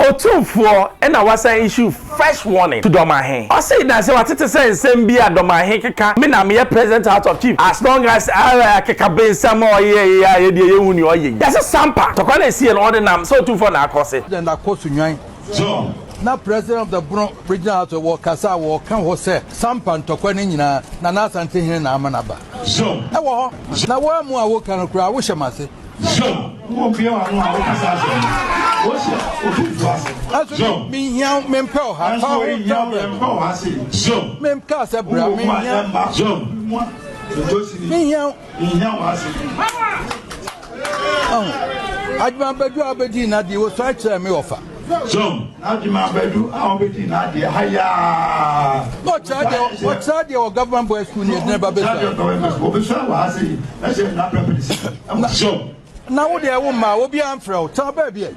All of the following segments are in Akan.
Otumfoɔ na wasan issue fresh warning to Dɔmahe. Ɔse na sɛ watete sɛ nsɛm bi a Dɔmahe keka, me na meyɛ president out of chief as long as akeka bensɛm a ɔyɛ yi a yɛdeɛ yɛnhu nea ɔyɛ yi. Yɛse sampa tɔkwa na ɛsiiɛ no ɔde nam sɛ Otumfoɔ na akɔse. President Akosonwan na President of the Bono Regional House wɔ kasa a wɔka hɔ sɛ Sampa ntɔkwa no nyinaa Nana Asantehene na ama no aba. Ɛwɔ hɔ. Na woammu a woka no koraa wohyɛ m'ase. Nanso menhia wo, mempɛ wo ha. Fa wo ho tra bra bi. Menkaa sɛ bra, menhia menhia wo. Ɔho, Adwuma Badu a wobɛdii n'adeɛ, wosuae kyerɛɛ me ɔfa. Na ɔkyerɛ adeɛ ɔkyerɛ adeɛ wɔ government boys school ne ɛdina ba bɛsua. Na wo deɛ wo mmaa obiara mfrɛ wo tena baabi ɛ.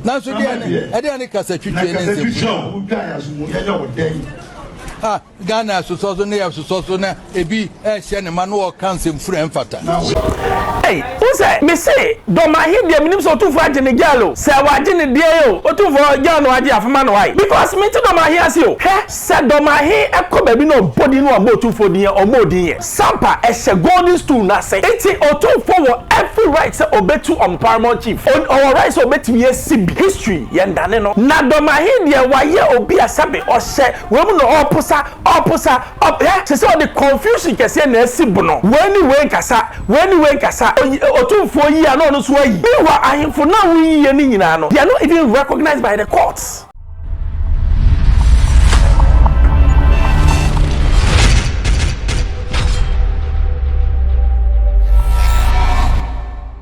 Nanso deɛ ne ɛdeɛ ne kasa twitwie ne nsɛm. Ah. Ghana ɛsosɔ so ne ɛsosɔ so na ebi ɛrehyɛ ne ma na ɔreka nsɛmfunu a ɛmfata. Ei, wohu sɛ mese Dɔmahe deɛ menim sɛ Otumfoɔ agye ne girl o, sɛ wagye ne deɛn o, Otumfoɔ girl no agye afema no why? Because mente Dɔmahe ase o, hwɛ sɛ Dɔmahe kɔ baabi na ɔbɔ din na wabɔ Otumfoɔ din a, ɔmmɔɔ din yɛ. Sampa ɛhyɛ golden stool no ase, nti Otumfoɔ wɔ every right sɛ ɔbɛtu ɔmo paramount chief, ɔwɔ right sɛ ɔbɛtumi asi bi, history yɛndane no. Na Dɔmahe deɛ wayɛ obi a sɛbe ɔhyɛ Wei mu na ɔreposa, ɔreposa, ɔp hɛ, te sɛ ɔde confusion kɛseɛ na asi bono. Wei ne wei nkasa, wei ne wei nkasa. Oyi, Otumfoɔ yi a na ɔno nso ayi. Meanwhile, ahemfo no a woyiiɛ no nyinaa no, they are not even recognized by the courts.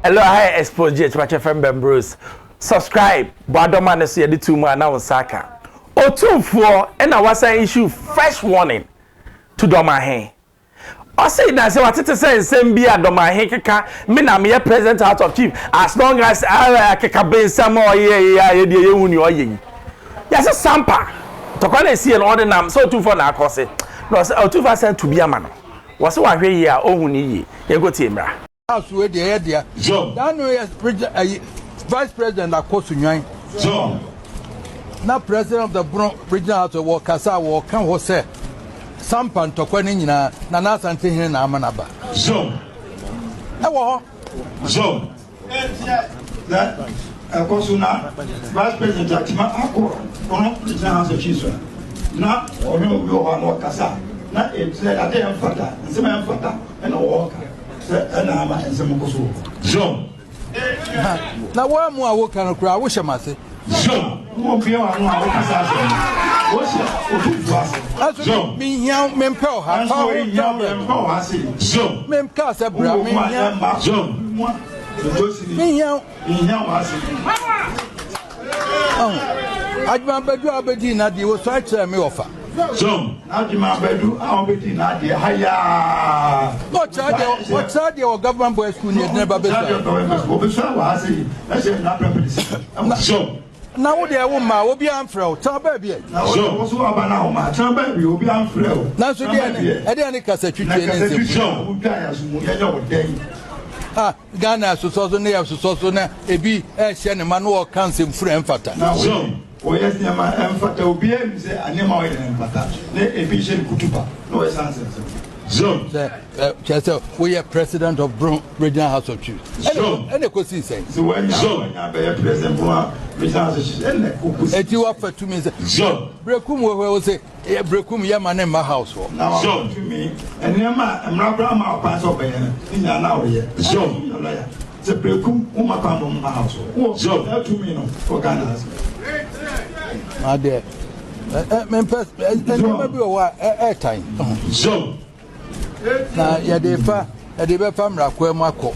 Hello, aha yɛ Expose GH, Pakyɛ fam Ben Bruce. Subscribe, bɔ adɔma no so yɛde to mu a na wo nsa aka. Otumfoɔ na wasan issue fresh warning to Dɔmahe. Ɔse na sɛ watete sɛ nsɛm bi a Dɔmahe keka, me na meyɛ president out of chief as long as akeka bensɛm a ɔyɛ yi a yɛdeɛ yɛnhu nea ɔyɛ yi. Yɛse sampa ntɔkwa na ɛsiiɛ no ɔde nam sɛ Otumfoɔ na akɔse na ɔse Otumfoɔ asan tu bi ama no. Wɔse wahwɛ yie a ɔnhu no yie. Yɛnkɔ tie mmra. House wei deɛ ɛyɛ dea. Daa no yɛ region ayi vice president akɔ Sunyani. Na president of the Bono regional house wɔ kasa a wɔka hɔ sɛ Sampa ntɔkwa no nyinaa Nana Asante hene na ama no aba. Ɛwɔ hɔ. Na ɛkɔ so na vice president atema akɔ Bono regional house of chiefs a na ɔne obi wɔ hɔ a na ɔkasa na ɛkyerɛ ade ɛmfata nsɛm ɛmfata ɛna wɔka. Sɛ ɛna ama nsɛm kɔ so wɔ hɔ. Zom. Ha, na wo mu a woka no koraa wohyɛ m'ase. Zom. Wo bia w'ano a wokasa asɛm no, wohyɛ otumfoɔ ase. Nanso Zom. menhia wo, mempɛ wo ha. Nanso Fa wo ho menhia tra wo, bra mempɛ wo ha sei. Zom. Menkaa sɛ bra, Wowɔ mu a menhia. yɛmma. Zom. Menhia wo. Menhia wo ase. Ɔho, Adwuma Badu a wobɛdii n'adeɛ, wosuae kyerɛɛ me ɔfa. Zom. N'adwuma Badu a wobɛdii n'adeɛ, hayaa. Na ɔkyerɛ adeɛ, ɔkyerɛ adeɛ wɔ Government Boys School ne Edina ba bɛsuae. Wɔbɛsua wɔ ha sei, na hyɛ n'aprɛpɛdesi. Zom. Na wo deɛ wo mmaa, obiara mfrɛ wo, tena baabi ɛ. Na wo deɛ wo so aba na wo mmaa, tena baabi, obiara mfrɛ wo. Nanso deɛ ne, ɛdeɛn ne kasa twitwie ne Na kasa nsɛmfunu? twitwie a wodwa yɛn aso mu, yɛnyɛ wo dɛn? Ah, Ghana ɛsosɔ so ne ɛsosɔ so na ebi ɛrehyɛ ne ma na ɔreka nsɛmfunu a ɛmfata. Na wɔyɛ wɔyɛ nneɛma a ɛmfata, obiara nim sɛ nneɛma a ɔyɛ no mfata, na ebi hyɛ no kutupa na ɔyɛ saa nsɛmsɛm. Zom. Sɛ ɛ kyerɛ sɛ woyɛ president of Brong Regional House of Chiefs. Ɛna Zom. ɛna ɛkɔsii sɛn? Sɛ wanya Zom. wanya abɛyɛ president Brong Regional House of Chiefs, ɛna ɛkɔsi. Eti wafa tumi sɛ. Zom. Berekum wɔ hɔ wo se Yɛ berekum yɛ ma ne mma house hɔ. Na wama tumi nneɛma a mmara koraa ma ɔkwan sɛ ɔbɛyɛ no ne nyinaa na ɔyɛ. Yɛ lɔya sɛ berekum woma kwan ma ɔmma house hɔ. Wowɔ saa tumi no wɔ Ghana ha sɛ. Adeɛ ɛ mempɛ nneɛma bi wɔ hɔ a ɛɛtan. Zom. Na yɛde fa yɛde bɛfa mmarakoa mu akɔ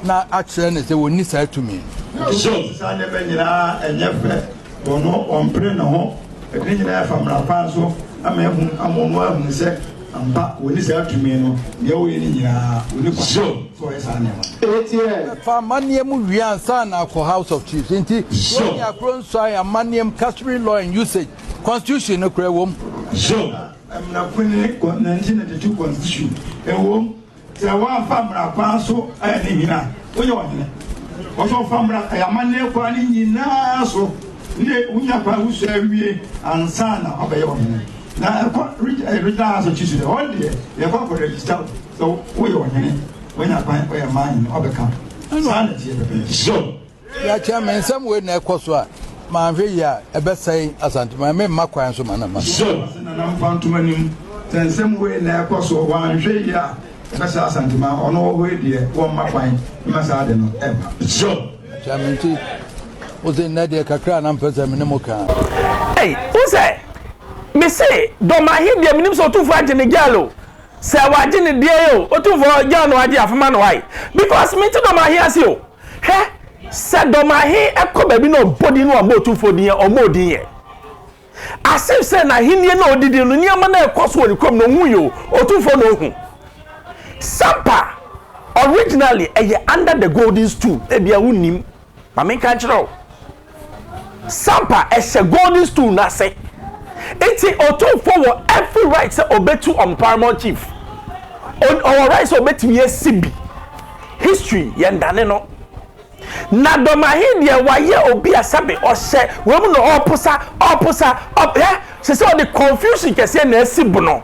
na akyerɛ no sɛ wɔnni saa tumi no. So. Saa nneɛma nyinaa ɛnyɛ fɛ, ɔno ɔmpere ne ho, ɛde ne nyinaa fa mmara kwan so ama ahu ama ɔno ahunu sɛ ampa wɔnni saa tumi no, deɛ ɔyɛ no nyinaa ɔnni kwan sɛ ɔyɛ saa nneɛma no. Bɛfa amanneɛ mu wie ansa na akɔ House of Chiefs. Nti wɔnni akoro nsuae amanneɛ mu customary law and usage constitution no koraa wom. So. Mmara Kunini 1992 Constitution, Ɛwom sɛ woamfa mmara kwan so anni hene a, woyɛ ɔhene. Ɔsɛ ɔfa mmara ɛyɛ amanneɛ kwan no nyinaa so ne wonya kwan wosua awie ansa na wabɛyɛ ɔhene. Na ɛkɔ regional house of chiefs deɛ, hɔ deɛ yɛkɔ akɔ register wo sɛ woyɛ ɔhene, woanya kwan woyɛ man hene wabɛka. Saa na ɛteɛ pɛpɛɛpɛ. Zom. Yɛakyɛ me nsɛm wei na ɛkɔ so a manhwɛ yie a ɛbɛsɛe Asanteman memma kwan so ma no mma. Zom. Ɔse Nana mfa ntom anim sɛ nsɛm wei na ɛkɔ so wanhwɛ yie a ɛbɛsɛe Asanteman ɔno wɔ hɔ yi deɛ wɔmma kwan mma saa ade no ɛmma. Zom. Kyɛ me nti wose nnɛ deɛ kakra a na mpɛ sɛ me ne mo ka. Ei, wohu sɛ, mese Dɔmahe deɛ menim sɛ Otumfoɔ agye ne girl o, sɛ wagye ne deɛ o, Otumfoɔ girl no agye afoma no why? Because mente Dɔmahe ase o. Hwɛ, sɛ Dɔmahe kɔ baabi na ɔbɔ din na wabɔ Otumfoɔ din a, ɔmmɔɔ din yɛ. As if sɛ n'ahennie no a ɔdidi no, nneɛma no a ɛkɔ so wɔ ne kurom no, ɔnhui o, Otumfoɔ na ɔhu. Sampa, originally ɛyɛ under the golden stool, ebia wonnim, ma menka nkyerɛ wo. Sampa ɛhyɛ golden stool no ase. Nti Otumfoɔ wɔ every right sɛ ɔbɛtu ɔmo paramount chief. Ɔwɔ right sɛ ɔbɛtumi asi bi. History yɛndane no. Na Dɔmahe deɛ wayɛ obi a sɛbe ɔhyɛ wei mu na ɔreposa, ɔreposa, ɔp hɛ, sɛ sɛ ɔde confusion kɛseɛ na asi bono.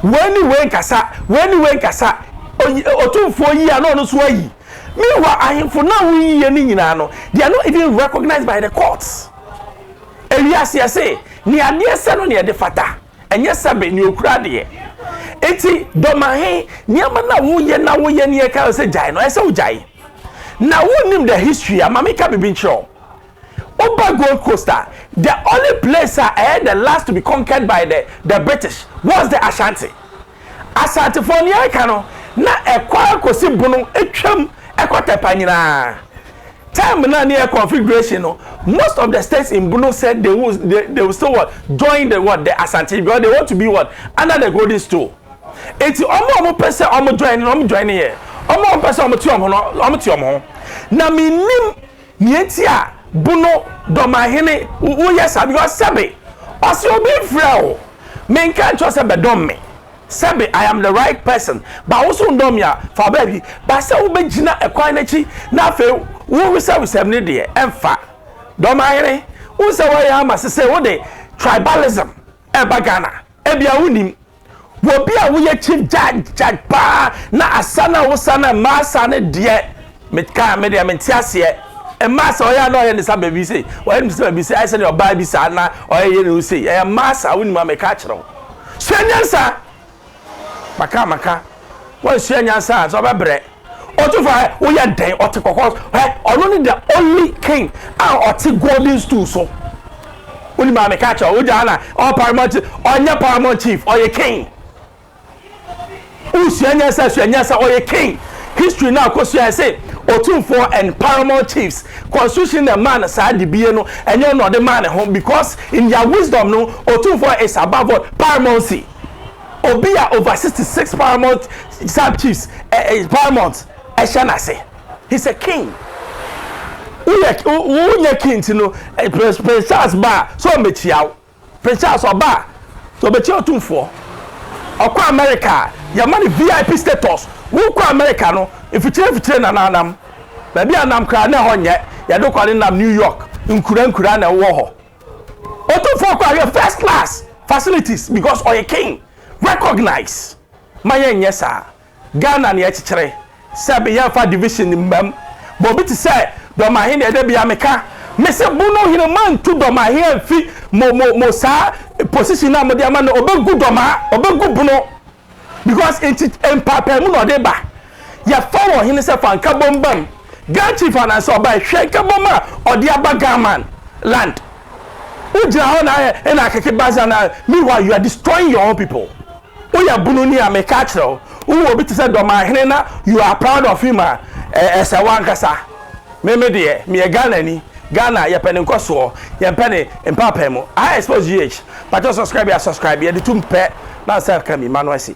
Wei ne wei nkasa, wei ne wei nkasa, oyi, otumfoɔ yi a na ɔno nso ayi. Meanwhile, ahemfo no a woyiyɛ no nyinaa no, they are not even recognized by the courts. Ewiase yɛse, nea adeɛ sɛ no na yɛde fata. Ɛnyɛ sɛbe nea okura adeɛ. Enti Dɔmahe, nneɛma no a woyɛ na woyɛ ne yɛka sɛ gyae no, ɛsɛ sɛ wogyae. Na wonnim the history a, ma menka biribi nkyerɛ wo. Woba Gold Coast a, the only place a ɛyɛ the last to be conquered by the the British was the Ashanti. Asantefoɔ nea ɛka no, na ɛkɔ ara kɔsi Bono, ɛtwam ɛkɔ Tɛpa nyinaa. Time no a ne yɛ configuration no, most of the states in Bono said they will, they, they will still what, join the what, the Asante because they want to be what, under the golden stool. Eti ɔmo a ɔmo pɛ sɛ ɔmo join no, ɔmo join yɛ. Ɔmo a ɔmo pɛ sɛ ɔmo te ɔmo ho no, ɔmo te ɔmo ho. Na mennim nea enti a Bono dɔmahene woyɛ saa because sɛbe ɔse obi mfrɛ wo, menka nkyerɛ wo sɛ bɛdɔm me. Sɛbe I am the right person but wo so ndɔ me a fa wo baabi but sɛ wo bɛ gyina ɛkwan no akyi na afei wo wisɛwisɛm no deɛ ɛnfa. Dɔmahene wohu sɛ woayɛ ama sesei wo de tribalism ɛba Ghana ebia wo nim wɔ bi a woyɛ chief judge judge paa na asa no a wosa no mmaa asa no deɛ me kaa me deɛ mente aseɛ mmaa sa ɔyɛ a na ɔyɛ ne sa baabi sei ɔyɛ ne sa baabi sei ayɛ sɛ deɛ ɔbaa bi saa na ɔyɛ yɛ ne ho sei ɛyɛ mmaa sa wonim a meka akyerɛ wo. Sua nyansa. Maka maka. Wansua nyansa a, sɛ ɔbɛbrɛ. Ɔtumfo ɛ, woyɛ dɛn? Ɔte kɔkɔɔ ɛ, ɔno ne the only king a ɔte golden stool so. Wonim a meka kyerɛ wo, wogya na ɔyɛ paramount chief, ɔnyɛ paramount chief, ɔyɛ king. Wosua nyansa, sua nyansa, ɔyɛ king. History no a kɔsua ɛse Otumfoɔ and paramount chiefs constitution na ɛmaa no saa dibie no, ɛnyɛ ɔno na ɔde maa ne ho because in their wisdom no Otumfoɔ is above what? Paramountcy. Obi a over 66 paramount sub chiefs eh, eh, paramount ɛhyɛ n'ase. He's a king. Woyɛ wonyɛ king ti no, eh, Prince Charles ba a, sɛ ɔmmɛkyia wo. Prince Charles ɔba a, ɔbɛkyia otumfoɔ. Ɔkɔ America a, yɛma no VIP status. Wokɔ America no, mfikyire mfikyire na na anam. Baabi a nam koraa na ɛhɔ nyɛ. Yɛde kɔ ne nam New York, nkura nkura na ɛwɔ hɔ. Otumfoɔ kɔ a, yɛ first class facilities because ɔyɛ king. Recognize. Ma yɛnyɛ saa. Ghana na yɛkyekyere sɛ be yɛnfa division mmam but obi te sɛ Dɔmahe deɛ da bia meka mese Bono hene moantu Dɔmahe amfi mo mo mo saa position no a mode ama no ɔbɛgu Dɔmaa ɔbɛgu Bono because nti mpaapaamu na ɔde ba yɛfa wɔ hene sɛ fa nkabom bam Ga chief anansɛ ɔbae hwɛ nkabom a ɔde aba Gaaman land wogyina hɔ na ayɛ ɛna akeke baza na meanwhile you are destroying your own people. Woyɛ bunu ni a meka akyerɛ wo, wowɔ obi te sɛ Dɔmahene na you are proud of him a, ɛsɛ wo ankasa. Me me deɛ, meyɛ Ghanani, Ghana yɛpɛ ne nkɔsoɔ, yɛmpɛ ne mpaapaemu. Aha Expose GH, pakyɛw subscribe a subscribe, yɛde tum pɛ na nsa ka mi, ma no asi.